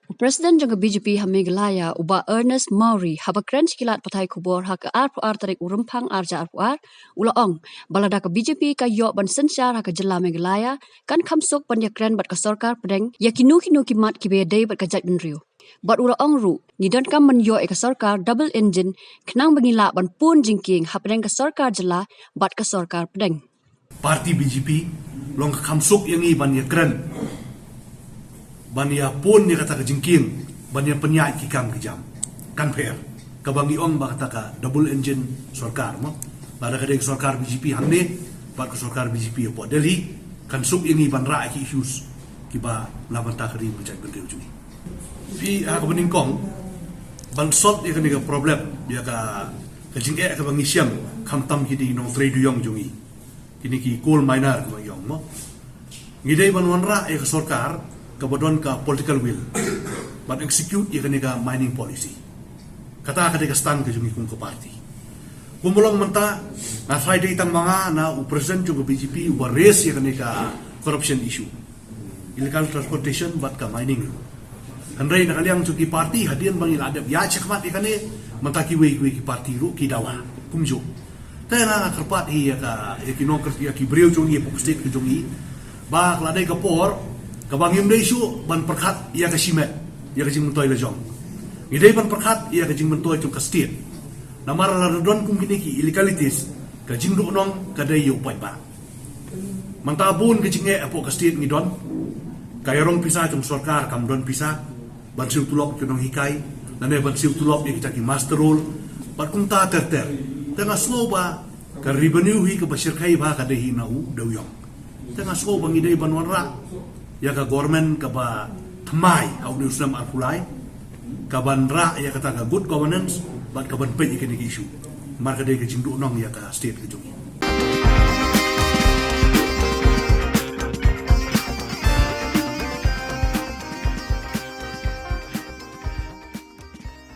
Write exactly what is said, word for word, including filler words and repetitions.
U President jong ka B J P ha Meghalaya, u Bah Ernest Mawrie, haba kren sha ki lad pathai khubor ha ka arphew ar tarik u Rymphang arhajar arphew ar, u la ong ba lada ka B J P ka ïoh ban synshar ha ka jylla Meghalaya, kan kham suk ban ïakren bad ka sorkar pdeng ïa kino kino ki mat kiba ïadei bad ka jaitbynriew. Bad u la ong ruh, ngi donkam ban ïoh ïa ka sorkar double engine khnang ba ngin lah ban pun jingkieng hapdeng ka sorkar jylla bad ka sorkar pdeng. Parti B J P long ka kham suk ïa ngi ban ïakren, ban ïapun ïa kata ka jingkieng, ban ïa pynïaid ki kam ki jam. Kan pher kaba ngi ong ba kata ka double engine sorkar mo. Lada ka dei ka sorkar B J P hangne bad ka sorkar B J P hapoh Delhi, kan suk ïa ngi ban rah ïa ki issues kiba na bynta ka ri bynta ka ri jong ngi. Phi ha kaba nyngkong ban solve ïa kane ka problem, ïa ka ka jingeh kaba ngi shem, khamtam kine ki nongtrei dewïong jong ngi, kine ki coal miner kaba ngi ong mo. Ngi dei ban wanrah ïa ka sorkar kaba don ka political will ban execute ïa kane ka mining policy. Kata ka dei ka stand ka jong ngi kum ka parti. Kumba long mynta, nga tharai dei tang ma nga na u president jong ka B J P uba raise ïa kane ka corruption issue, illegal transportation bad ka mining. Hynrei na ka liang jong ki parti, hadien ba ngi la dep ïaid shakhmat ïa kane, mynta kiwei kiwei ki parti ruh ki dawa kumjuh. Te nga nga kyrpad hi ïa ka, ïa ki nongkyrpad, ïa ki briew jong ngi hapoh ka state ka jong ngi, ba ka la dei ka por kaba ngim dei shuh ban pyrkhat ïa ka shimet, ïa ka jingmyntoi la jong. Ngi dei ban pyrkhat ïa ka jingmyntoi jong ka state. Namar lada don kum kine ki illegalities, ka jingduhnong ka dei ïa u paidbah. Mynta bun ka jingeh hapoh ka state ngi don. Ka ïarong pisa jong sorkar kam don pisa ban siew tulop ki nonghikai, lane ban siew tulop ïa kita ki muster roll bad kumta ter ter. Te nga sngew ba ka revenue hi kaba shyrkhei bha ka dei hi na u dewïong. Te nga sngew ba ngi dei ban wanrah ïa ka government kaba thymmai ha une u snem arphew lai, kaban rah ïa kata ka good governance bad kaban peit ïa kine ki issue. Namar ka dei ka jingduhnong ïa ka state ka jong ngi.